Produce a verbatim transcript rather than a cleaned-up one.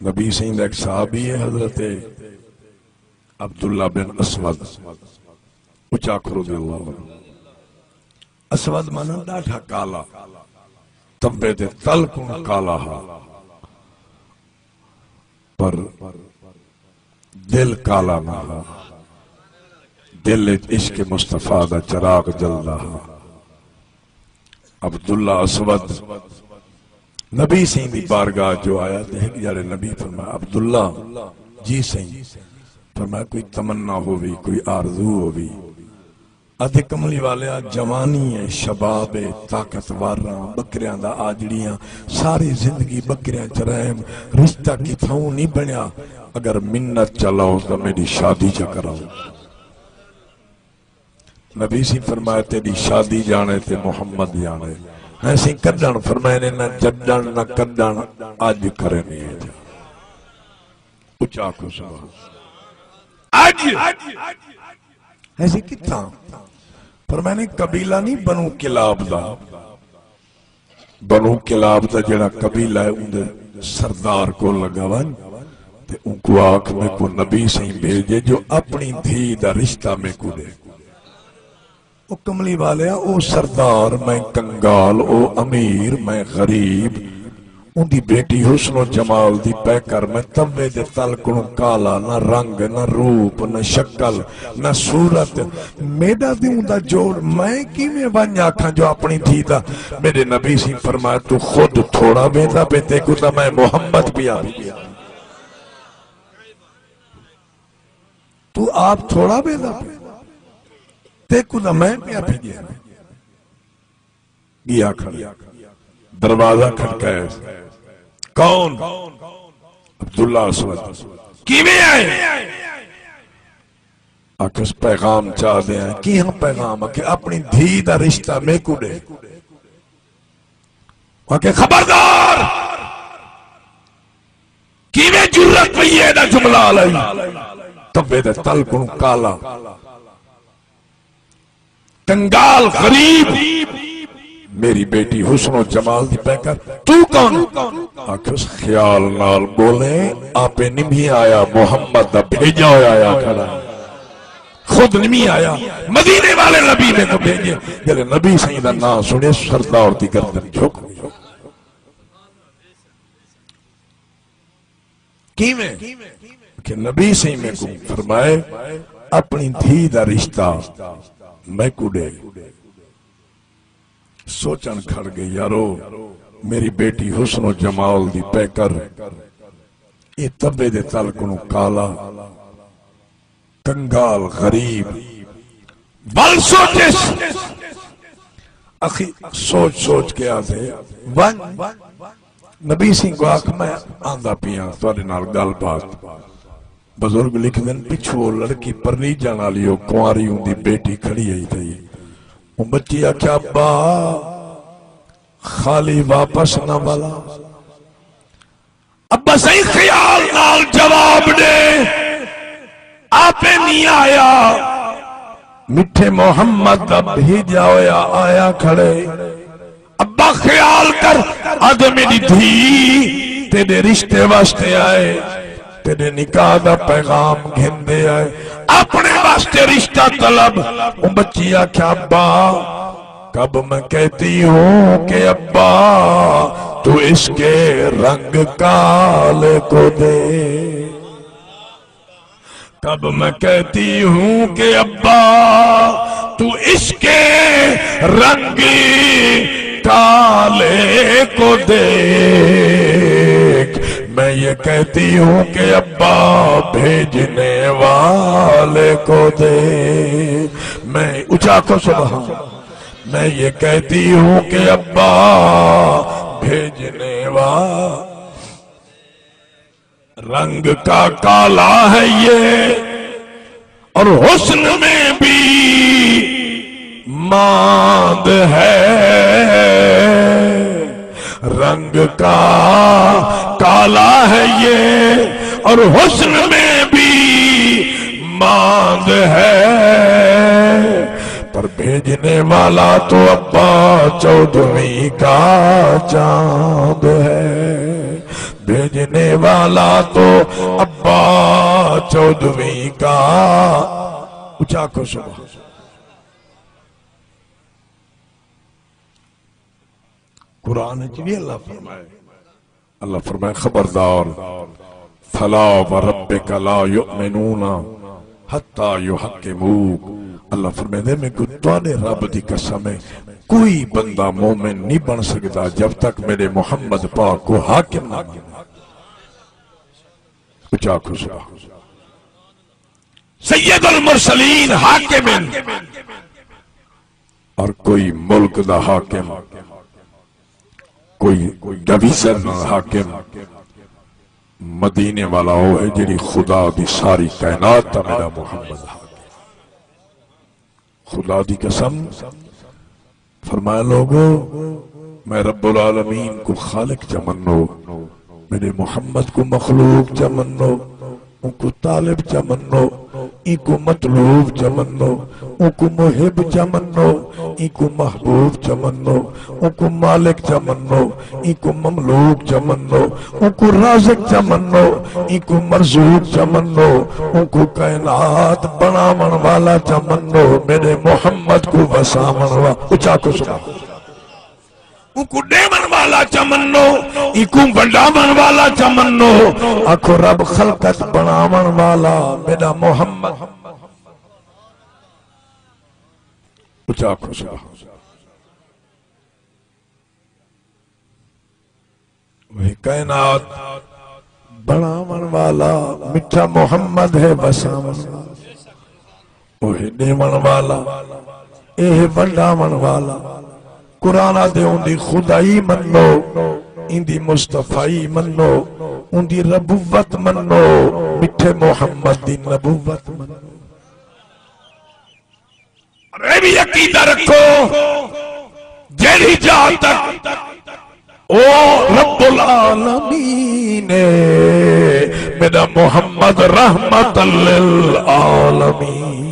نبی سائیں دا ایک صحابی ہے، حضرت عبداللہ بن اسود، اچا آکھو رضی اللہ عنہ۔ اسود معنی ڈاڈھا کالا، تبے دے تل کوں کالا ہا، پر دل کالا نہ ہا۔ دل وچ عشق مصطفیٰ دا چراغ جلدا ہا۔ عبداللہ اسود نبی سائیں دی بارگاہ جو آیا تے ہک جاڑے نبی فرمایا، "عبداللہ۔" "جی سائیں۔" فرمایا، "کوئی تمنا ہووی، کوئی آرزو ہووی؟" آدھے، "کملی والیا، جوانی ہے، شباب ہے، طاقتور ہاں، بکریاں دا آجڑی ہاں، ساری زندگی بکریاں چرائم، رشتہ کتھاؤں نہیں بنیا، اگر منت چا لو تاں میری شادی چا کراؤ۔" نبی سائیں فرمایا، "تیری شادی جانے تے محمد جانے۔" ہیں سائیں کڈن؟ فرمائے نے، "نہ جڈن نہ کڈن، اج کرنی ہے۔" اچا آکھو سبحان۔ اج ہیں سائیں کتھاں؟ فرمائے نے، قبیلہ نہیں بنو کلاب دا، بنو کلاب دا جڑا قبیلہ ہے، اوندے سردار کول لگا ونڄ تے اونکوں آکھ، "میکوں نبی سائیں بھیجے جو اپݨی دھی دا رشتہ میکوں ݙے۔" او کملی والیا، او سردار، میں کنگال، او امیر، میں غریب، اوندی بیٹی حسن و جمال دی پیکر، میں توے دے تل کنوں کالا، نہ رنگ، نہ روپ، نہ شکل، نہ صورت، میݙا تے اوندا جوڑ، میں کیویں ونڄ آکھاں جو اپݨی دھی دا؟ میݙے نبی سائیں فرمایا، "توں خود تھوڑا ویندا پئیں، تیکوں تاں میں محمد پیا بھیڄا۔" توں آپ تھوڑا ویندا پئیں، تیکوں تاں میں پیا بھیڄا۔ ڳیا کھڑے۔ دروازہ کھڑکائے۔ کون؟ عبداللہ اسود۔ کیویں آئے؟ آکھس، "پیغام چا ݙیاں۔" "کیہاں پیغام؟" آکھے، "اپݨی دھی دا رشتہ میکوں ݙے۔" آکھے، "خبردار! کیویں جرأت پئی ہے ایݙا جملہ آلائی؟" توے دے تل کنوں کالا، کنگال غریب، میری بیٹی حسن و جمال دی پیکر، توں کون؟ آکھس، "خیال نال ٻولیں، آپے نمھی آیا، محمد دا بھیجا ہویا آیا کھڑا ہے، خود نمھی آیا، مدینے والے نبی میکوں بھیجے۔" جلے نبی سائیں دا ناں سݨے، سردار دی گردن جھک ڳئی۔ کیویں؟ کہ نبی سائیں میکوں فرمائے، اپݨی دھی دا رشتہ میکوں ݙے۔ سوچݨ کھڑ ڳئے، یارو، میری بیٹی حسن و جمال دی پیکر، اے توے دے تل کنوں کالا، کنگال غریب، ول سوچس۔ اخی سوچ سوچ کے آدھے، "ونڄ نبی سائیں کوں آکھ میں آندا پیاں تہاݙے نال ڳالھ بات۔" بزرگ لکھدن، پچھوں او لڑکی پرنیجݨ آلی، او کنواری اوندی بیٹی کھڑی ہئی تھئی۔ او بچی آکھیا، "ابا، خالی واپس نہ ولا۔" ابا سائیں خیال نال جواب ݙے، آپے نی آیا، مٹھے محمد دا بھیجا ہویا آیا کھڑے۔ ابا خیال کر، آدھے میݙی دھی تیݙے رشتے واسطے آئے، تیݙے نکاح دا پیغام گھندے آئے، اپݨے واسطے رشتہ طلب۔ او بچی آکھیا، ابا، کب میں کہتی ہوں کہ ابا تو اس کے رنگ کالے کو دے، کب میں کہتی ہوں کہ ابا تو اس کے رنگ کالے کو دیکھ، میں یہ کہتی ہوں کہ ابا بھیجنے والے کو دیکھ۔ میں اچا آکھو سبحان۔ میں یہ کہتی ہوں کہ ابا بھیجنے وا، رنگ کا کالا ہے یہ اور حسن میں بھی ماند ہے، رنگ کا کالا ہے یہ اور حسن میں بھی ماند ہے، پر بھیجنے والا تو ابا چودھویں کا چاند ہے۔ بھیجنے والا تو ابا چودھویں کا۔ اچا آکھو سبحان۔ قرآن وچ بھی اللہ فرمائے، اللہ فرمائے، خبردار، فلا وربک لا یؤمنون حتی یحکموک۔ اللہ فرمیندے، میکوں تہاݙے رب دی قسم ہے، کوئی بندہ مومن نہیں بݨ سڳدا جب تک میݙے محمد پاک کوں حاکم نہ بݨائے۔ اچا آکھو سبحان۔ سید المرسلین حاکم ہن، اور کوئی ملک دا حاکم، کوئی ڈویژن دا حاکم، مدینے والا او ہے جڑی خدا دی ساری کائنات دا میرا محمد حاکم۔ خدا دی قسم، فرمایا، لوگو، میں رب العالمین کو خالق چا منو، میرے محمد کو مخلوق چا منو، اونکوں طالب چا منو، اینکوں مطلوب چا منو، اونکوں محب چا منو، اینکوں محبوب چا منو، اونکوں مالک چا منو، اینکوں مملوک چا منو، اونکوں رازق چا منو، اینکوں مرزوق چا منو، اونکوں کائنات بݨاوݨ والا چا منو، میݙے محمد کوں وساوݨ وا-، اچا آکھو سبحان۔ اونکوں ݙیوݨ والا چا منو، اینکوں ونڈاوݨ والا چا منو۔ آکھو، رب خلقت بݨاوݨ والا میݙا محمد۔ اچا آکھو سبحان۔ وہی کائنات بݨاوݨ والا مٹھا محمد ہے، وساوݨ والا، اوہے ݙیوݨ والا، اے ہے ونڈاوݨ والا۔ قرآن آہدے اوندی خدائی منو، ایندی مصطفائی منو، اوندی ربوت منو، مٹھے محمد دی نبوت منو۔ اور اے بھی عقیدہ رکھو، جیڑھی جا تک او رب العالمین ہے، میرا محمد رحمت للعالمین۔